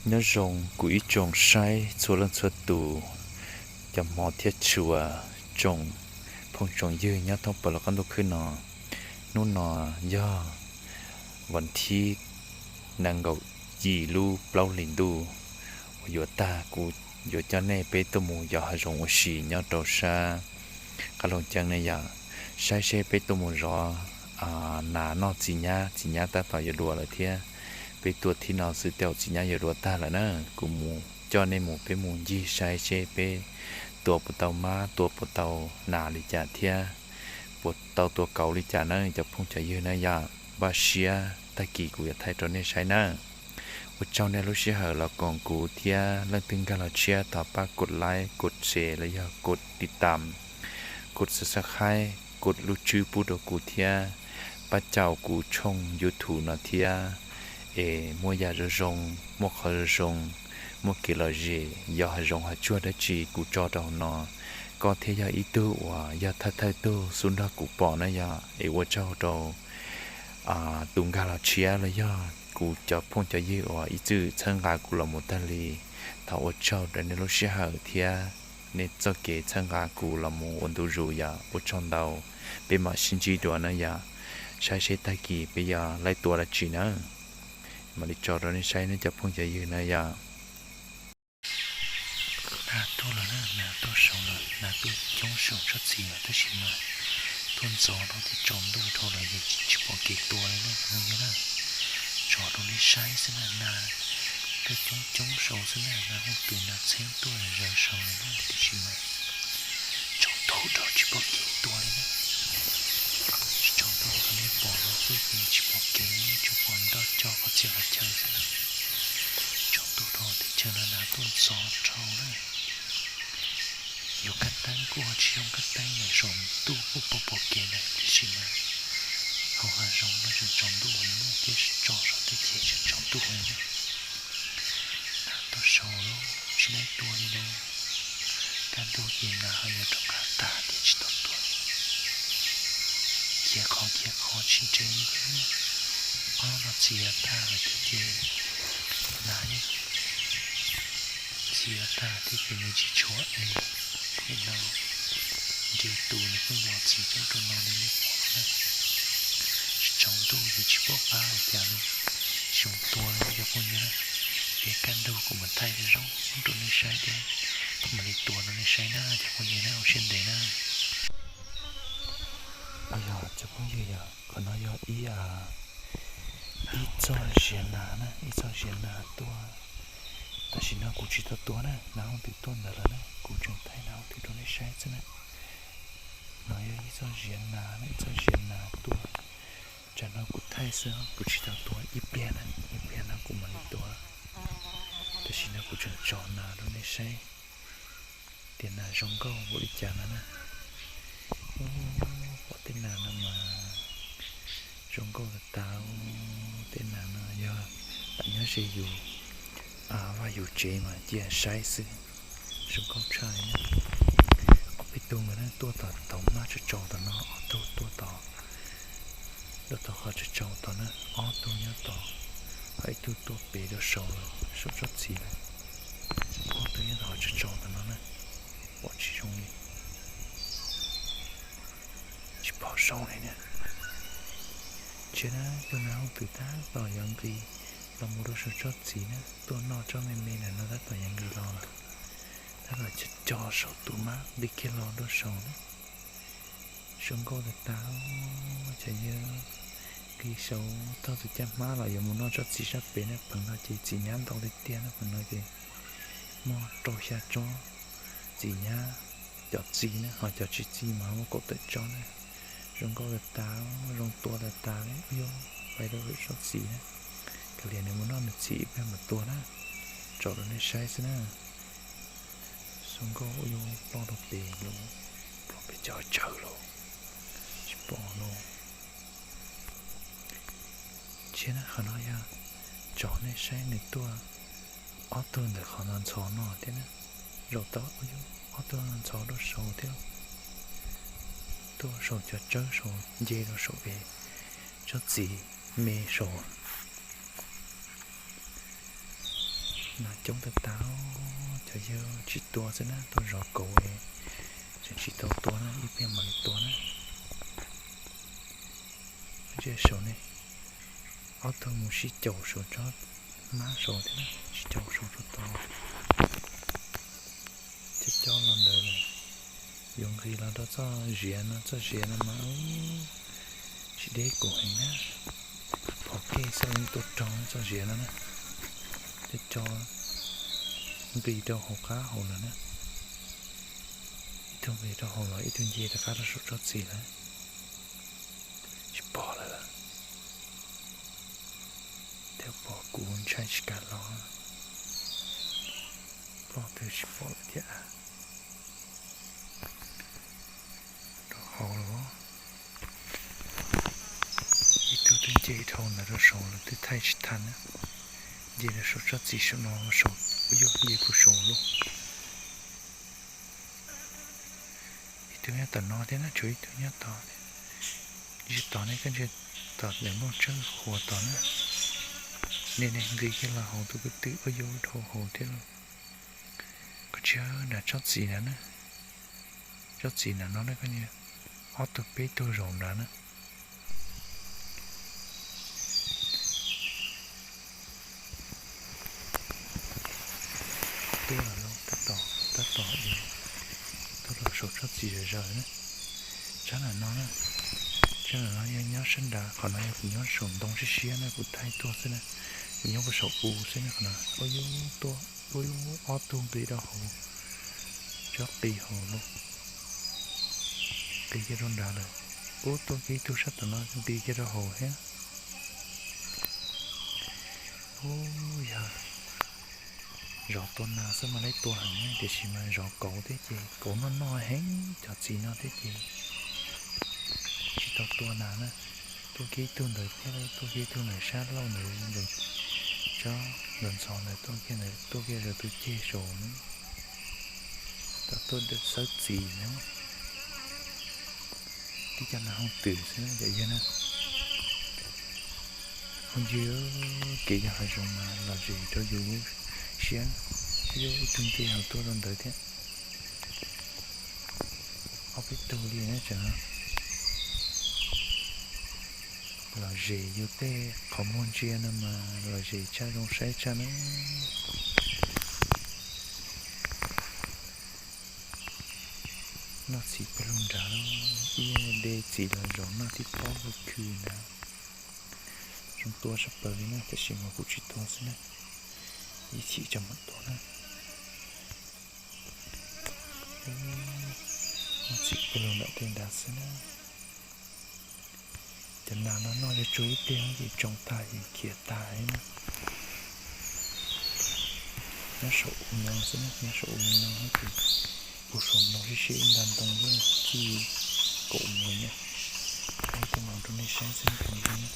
Nyob zoo kuv ib tsoom saib txhua leej txhua tus, cov hmov thiab tshua, tsoom phooj tsoom ywg nyob thoob plaws lub qab ntuj khwb no. Hnub no yog vas thib nees nkaum yim lub plaub hlis ntuj uas yuav tag, kuv yuav coj nej peb tuaj mus yos hav zoov ua si nyob rau sab qab Looj Ceeb ne yom. Saib seb peb tuaj mus zov nas noj txiv nyab, txiv nyab tab tom yuav dua lawm thiab. Peb tuaj thib no xwb tej zaum txiv nyab yuav dua tag lawm na. Kuv mus coj nej mus, peb mus ncig saib seb peb tua puas tau mab, tua puas tau nas li cas thiab puas tau tua kauv li cas na cov phooj cov ywg na yom. Npaj siab tag kis kuv yuav thaij rau nej saib na. Ua tsaug nej lub sij hawm los koom kuv thiab leej twg nkag los tshiab thov pab kos like, kos share los yog kos tiv tam, kos subscribe, kos lub tswb pub rau kuv thiab pab caum kuv tshooj YouTube no thiab, es muaj yam zoo zoo, muaj qhov zoo zoo, muaj kev lom zem yos hav zoov hav tsuag dab tsi kuv tso rau hauv no, koj thiaj yog ib tug uas yog thawj thawj tug xub nrog kuv pom na yom. Es ua tsaug rau tus nkag los tshiab los yog kuv cov phooj cov ywg uas ib txwm txhawb nqa kuv los mus tag li. Thov ua tsaug rau nej lub sij hawm thiab nej txoj kev txhawb nqa kuv los mus ua ntu zus yom. Ua tsaug ntau, peb mam sib ntsib dua na yom. Saib seb tag kis peb yuav laib tua dab tsi na. Mam li tso rau nej saib nej cov phooj cov ywg na yom. Nas tuaj lawm na, nas tuaj saud lawm, nas tuaj coob saum tsob txiv lawm tab sis mas tuaj ntxov dhau thiab tsaus ntuj dhau lawm ces tsis pom kev tua li na cov phooj ywg na. Tso rau nej saib xwb na, nas tuaj coob coob saud xwb na, nas hooj twm nas txheeb tuaj zaws saud lawm na tab sis mas tsaus ntuj dhau tsis pom kev tua li na. Tsaus ntuj qhov nej pom no xwb ces tsis pom kev li, tsuas pom ntoj co qhov txhia qhov chaw xwb na. Tsaus ntuj dhau teb chaws no nas tuaj ntxov dhau na. Yuav kaj teeb kuj ho tsis zoo kaj teeb na, saum ntuj kuj pom pom kev lawm tiam sis mas hauv hav zoov no tseem tsaus ntuj heev na, thiab tso saum tej ces tseem tsaus ntuj heev na. Nas tuaj saud lawm, tsis laib tua li lauj. Kaj ntug ces nas ho yuav rov qab tag tias tsis tau tua. Khiav qhov khiav qhov tsis nres li thiab. Ob no txiav tag lawm thiab ces nas yeej txiav tag thiab ces nws tsis tshuav es, pheej no nres tus nws pheej los txiav coob rau no li nej pom no na. Tsaus ntuj ces tsis pom qab li cas li, tsis zoo tua li cov phooj ywg na. Ces kaj ntug kuv mam thaij zoo rau nej saib thiab mam li tua rau nej saib na cov phooj ywg na, ua siab ntev na. Yog cov phooj ywg, yog qhov no yog ib, ib txoj ziav nas na, ib txoj ziav nas tuaj. Tam sim no kuv tsis tau tua na, nas hooj twm tuaj ntawd lawm na, kuv tseem thaij nas hooj twm rau nej saib xwb na. No yog ib txoj ziav nas na, ib txoj ziav nas tuaj. Tsam no kuv thaij xwb, kuv tsis tau tua, ib pliag na, ib pliag no kuv mam li tua. Tam sim no kuv tseem tso nas rau nej saib tias nas zoo nkauj npaum li cas no na. Pom tej nas no mas zoo nkauj tas tas. Tej nas no yog lam nyob ze yus vaj yus tsev mas cia saib xwb, zoo nkauj tshaj li na. Ob peb tug nkawd tuaj tom thaum mab tsaus tsaus tom no, ob tug tuaj tom, tuaj tom qhov tsaus tsaus tom na, ob tug nyob tom, ho ib tug tuaj pem rau saud, saum tsob txiv lawm. Ob tug nyob tom qhov tsaus tsaus tom no na, pom tsis zoo li, tsis pom zoo li na. Tsis na, tus nas hooj twm tab tom yuav nqis los mus rau saum tsob txiv na, tuaj noj tsob me me ntawm no tab tom yuav nqis los lawm. Tab tom co co saum tus mab nqis kiag los rau saud na. Zoo nkauj tas tas, cov yawg nqis saud taug tus caj hmab los yuav mus noj tsob txiv sab pem na. Pheem no ces txiv nyab ntau tiag tiag na, pheem no ces muaj rau xya tsob txiv nyab, cov txi na, ho cov tsis txi mas muaj kaum tawm tsob na. Zoo nkauj tas tas, zoo tua tas tas li. Ua yuav pais rau tsob txiv na, kav liam nws mus noj nws txiv ib pliag mam tua na. Tso rau nej saib xwb na. Zoo nkauj, ua yuav ploj rau pem lauj, ploj pem cov tsawv lauj, tsis pom lauj. Tsis na, qhov no yog tso nej saib nws tuaj ob tug ntawm qhov ntxhov ntxhov no thiab na. Zaum tau, ua yuav ob tug ntxhov rau saud thiab, tuaj saum cov tsawb saud nce rau saum pem tsob txiv me saud. Nas coob tag tag, cov yawg tsis tua xwb na, tuaj zov kauv es tseem tsis tau tua na, ib pliag mam li tua na. Saum ne, ob tug mus sib caum saum tsob hmab saud thiab na, sib caum saud tsob tod. Coj coj los ntawd lawm, yuav nqis los rau txoj ziav no, txoj ziav no mas tsis deb kuv heev na, phom kej xwb los yeej tuaj raug txoj ziav no na. Coj coj nqis rau hauv qab hauv lawm na, ib tug nqis rau hauv los ib tug nce rov qab rau saum tsob txiv lawm. Tsis pom lawm, thiab pom kuv ntshai tsis kam los, ploj twg tsis pom lawm thiab. Rau hauv los, ib tug twb nce dhau ntawd rau saud lawm twb thaij tsis tag na, nce rau saum tsob txiv saum no saud, yog nce puag saud lauj. Ib tug nyob tom no thiab na, tshuav ib tug nyob tod, ntsia tod ne, koj ntsia tom ntawm nplooj tsawb qhuav tod na. Niaj niaj nqis kiag los hauv tus kwv tw, ua yuav dhau hauv thiab lauj. Koj ntsia nram tsob txiv ntawd na, tsob txiv nram no na, koj ntsia ob tug peb tug zaum nrad na. Tuaj los tab tom, tab tom tuaj rau saum tsob txiv zom zaws na. Tsob nram no na, tsob nram no yog nyob sab nrad, qhov no yog kuv nyob saum ntoo siab siab na, kuv thaij tuaj xwb na, kuv nyob puag saum u xwb na, qhov no ua yuav tuaj, ua yuav ob tug nqis rau hauv tsob qis hauv lauj, nqis kiag rau nrad lawm. Ub, tuaj kiag ib tug sab tom no nqis kiag rau hauv thiab. Ub, yog zov tua nas xwb mas laib tua heev, tiam sis mas zov kauv thiab ces kauv noj noj heev cov txiv no thiab ces tsis tau tua nas na. Tuaj kiag ib tug ntawd thiab, tuaj kiag ib tug ntawm sab laug ntawd, tsob ntxhov ntxhov ntawd, tuaj kiag ntawd, tuaj kiag zov tus ceg saud na. Tau tuaj xawb txiv na. Tib co nas hooj twm xwb cov yawg na. Hooj ywg, kev yog hav zoov mas lom zem rau yus lub siab. Yog ib tug nce hauv tuaj rau ntawd thiab. Ob peb tug li na tseem lom zem yus tej qhov muag ntsia no mas lom zem tshaj zoo saib tshaj na. Noj txiv pawg lug nrad, ib de txiv los zaum noj tib pob khw khw nrad. Zoo tua sab plaws li na, tiam sis mas kuv tsis tua xwb na, ib chim tso mam tua na. Noj txiv pawg lug nram tej nrad xwb na. Cov nas no noj tsuag tsuag ib pliag ces tsoo tag ces khiav tag li na. Nyob saum u no xwb na, nyob saum u no ces puag saum ntoo siab siab ib nta ntoo xwb, txij kaum mus na. Thaij tej no rau nej saib xwb na.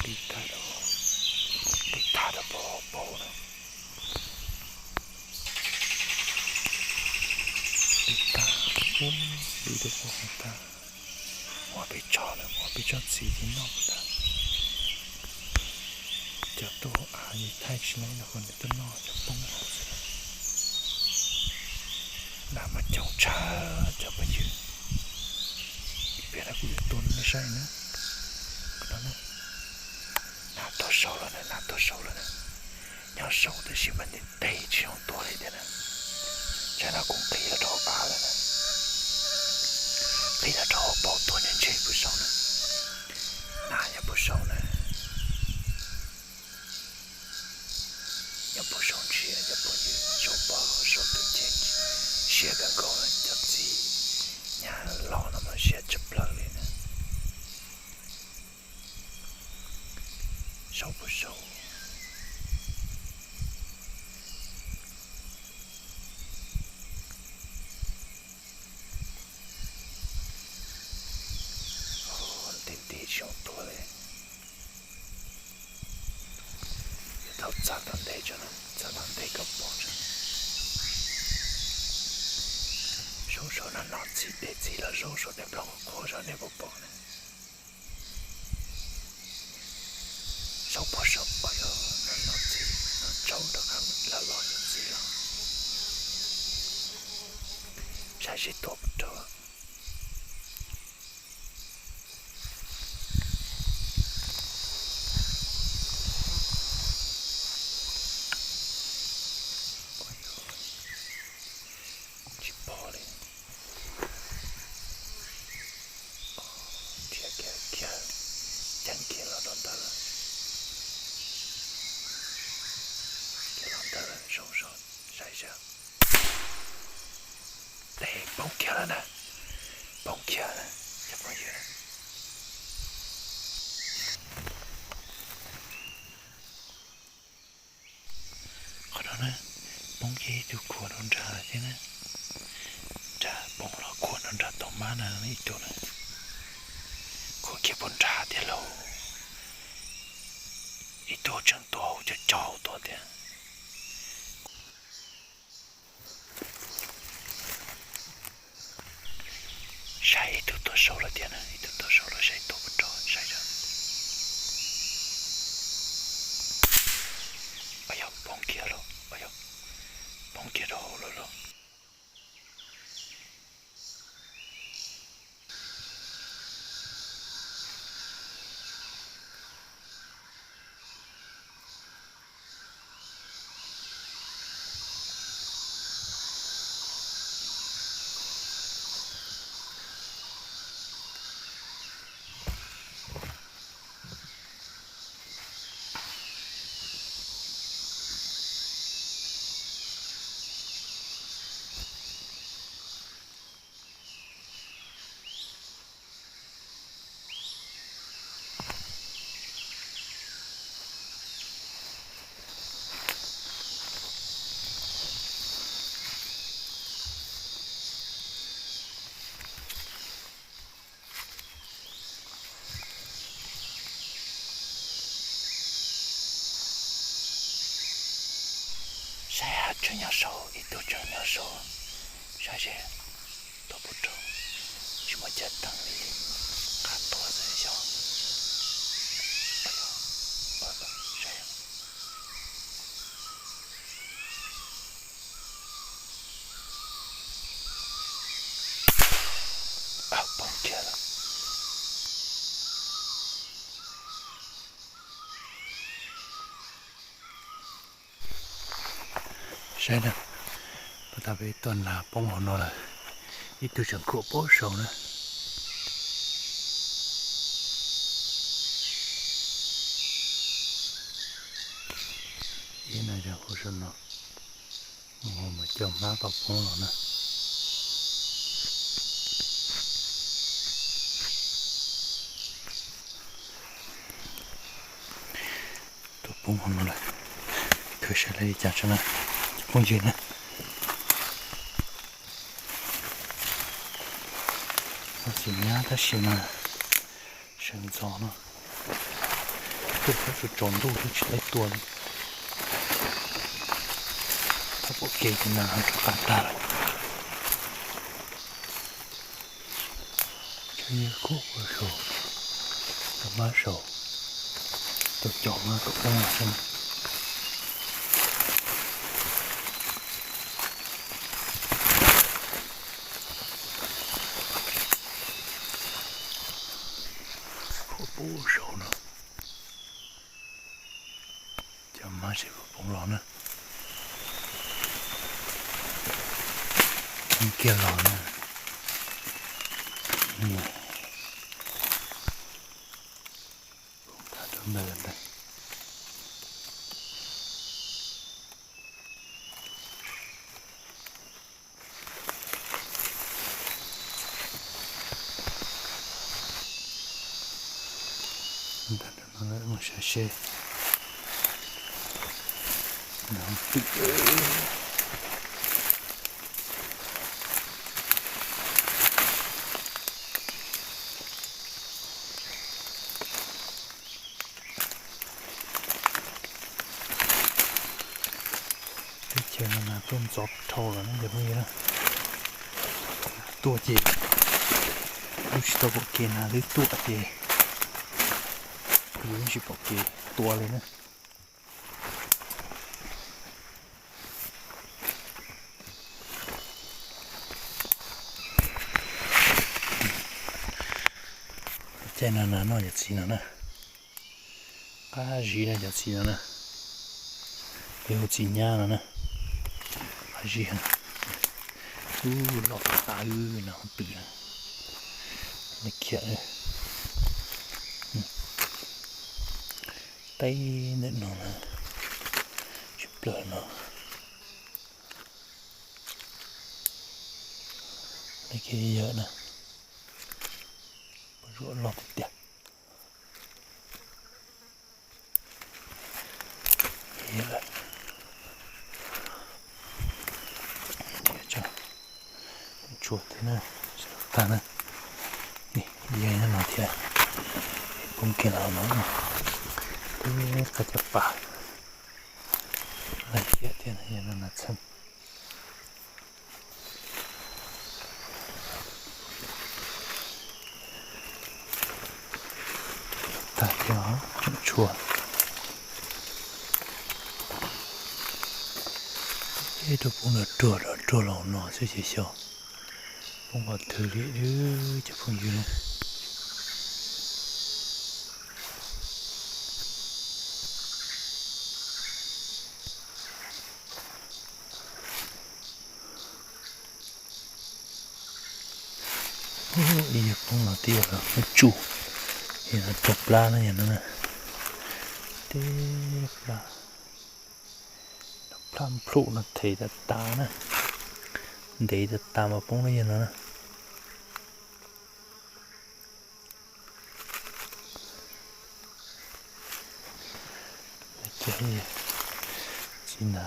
Qis tag rau, qis tag rau puag hauv paus na. Qis tag, ub, qis rau puag hauv tag. Muab peb tso lawm, muab peb tsob txiv ces noj puas tag. Cov tuaj hauv av ces thaij tsis laib los kom nws tuaj noj cov poob hauv xwb. Nas mas coob tshaj cov phooj ywg. Ib pliag no kuv yuav tua nej saib na. Qhov no na, nas tuag saud lawm na, nas tuag saud lawm na. Nyob saud tab sis mas ntev ntev tsis zoo tua li thiab na. Tsam no kuv nqis los rau hauv av lawm na. Nqis los rau hauv paus tuag nyob ntshe puag saud na. Nas nyob puag saud na. Nyob puag saud ntshe cov phooj ywg, saud pog saud tus ceg siab kawg nkaus, cov txiv nyab los no mas siab tshaj plaws li na. Saud puag saud. Ntev ntev tsis zoo tua li. Yuav tau txav tom ntej tso, txav tom ntej kom pom tso. Saud saud no no txiv dej txiv los zaum saum tej nplooj qhuav saud nej puas pom na. Pom saum, ua yog no txiv no tsaus rov qab lawm los yog txiv los. Saib seb tuaj puas raug. Tsis pom li. Dhia kiag kiag, ceev kiag los rau ntawd lawm. Kiag los ntawd lawm, zoo zoo, saib saib. Poob kiag lawm na, poob kiag lawm cov phooj ywg. Qhov no na, poob kiag ib tug khuam rau nrad thiab na. Nrad poob los khuam rau nrad tau mab na ib tug na. Khuam kiag puag nrad tiag lauj. Ib tug tseem tuag hauv cov cov hauv tuaj tiag. Saib ib tug tuaj saud lawm tiag na, ib tug tuaj saud lawm, saib tuaj puas raug, saib. Yog poob kiag lawm, yog poob kiag rau hauv lawm lauj. Saib, tseem nyob saud, ib tug tseem nyob saud, saib seb tuaj puas raug, tsis muaj chaw teem li, qab tuaj xwb xyov. Poob kiag lawm. Saib na, puag ta peb tuaj na poob hauv no lawm, ib tug tseem khuam poob saud na. Ib no yog hauv saum no, mus coj hmab tau poob los na. Tuaj poob hauv no lawm, khaws saib li cas tso na, cov phooj ywg na. Xim nyab tab sis mas sawv ntxov no, tuaj thaum tsaus ntuj twb tsis tau tuaj li. Thaum pom kev ces nas rov qab tag lawm. Yog khuam ua saud, cov hmab saud, cov cov hmab tuaj poob xwb. Khuam poob saud no, cov hmab seb puas poob los na. Poob kiag los na. Poob tag rau ntawd ntag. Ntawm no lawm mus saib seb. Teb chaws no mas tuaj ntxov dhau lawm na cov phooj ywg na. Tuaj ces twb tsis tau pom kev na twb tuaj ces Yus tsis pom kev tua li na. Caij no na noj cov txiv no na. Qab zib na cov txiv no na. Yog hu txiv nyab no na. Qab zib heev. Ub, los tas tas wb no hauv twm na. Khiav. Teb ntawm no na. Tsis plawg no. Kiag yawm na. Zuam loj tiag tiag. Tsuag thiab na, tag na. Yog no thiab, poob kiag los no, tib qab cov pas, laj ciam thiab yog no na txheej. Tag thiab tseem tshuav. Ib tug poob los ruag, ruag los no xwb ces xyov poob qhov twg li cov phooj ywg. Ib yam poob no tib yam los poob tsuj, yam no rau plab na, yam no na. Tib plab, plab nplhum no them tas tas na, ntev tas tas mas poob na yam no na. Txiv na,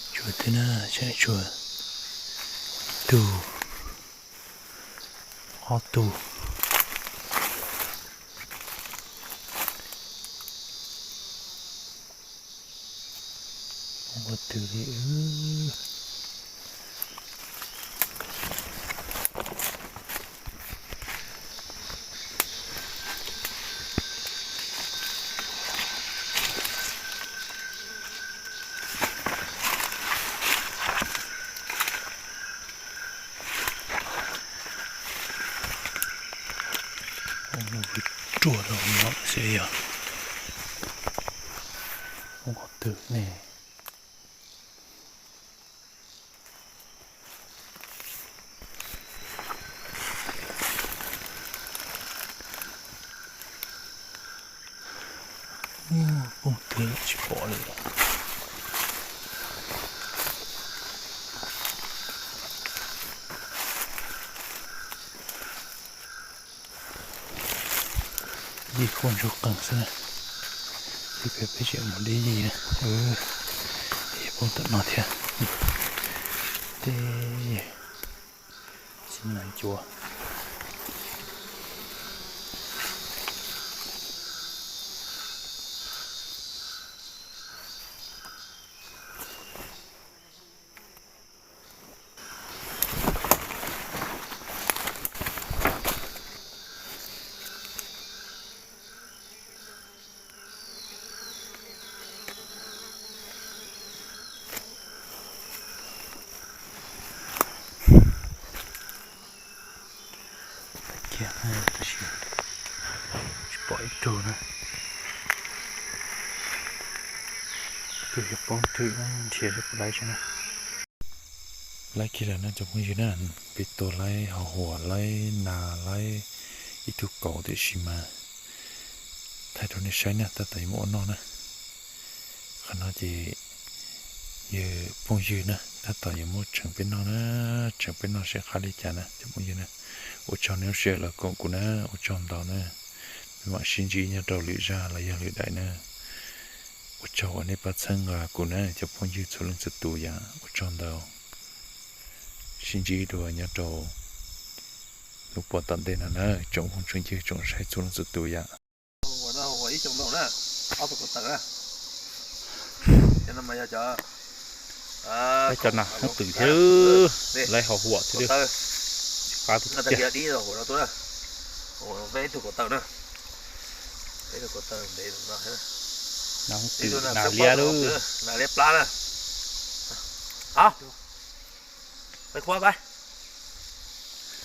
tshuav twg na, tshuav tug, ob tug. Ua twg li. Ruaj rau no xwb yog ua twg ne. Poob twg tsis pom li. Yij kuj ntsuag qees xwb na. Ib pliag peb tseem mus deb yij na. Yij poob tom no thiab. Tej txiv nas ncuav. Kiag tab sis tsis pom ib tug na. Tus yog poob twg nrhiav puas laib tsev na. Laib kiag lawm no cov phooj ywg na, peb tua laib hauv huam laib nas laib ib tug kauv tiam sis mas thaij rau nej saib na, tab tom yuav muab ua noj na. Qhov no ces yawg phooj ywg na tab tom yuav muab tseem peb noj na, tseem peb noj seb qab li cas na cov phooj ywg na. Ua tsaug nej lub sij hawm los koom kuv na, ua tsaug ntau na. Peb mam sib ntsib nyob rau lwm zaj los yog lwm daim na. Ua tsaug uas nej pab txhawb nqa kuv na cov phooj ywg txhua leej txhua tus yam ua tsaug ntau. Sib ntsib dua nyob rau hnub puas tom ntej no na tsoom phooj tsoom ywg tsoom saib txhua leej txhua tus yam. Cov nas hoob twm thiab, laib hauv huam thiab. Pab tus kiag dib hauv no tuaj na. Peb tug ko taw na. Peb tug ko taw ntev no. Nas liab lub. Nas liab plab na. Au, peb qhuab pab.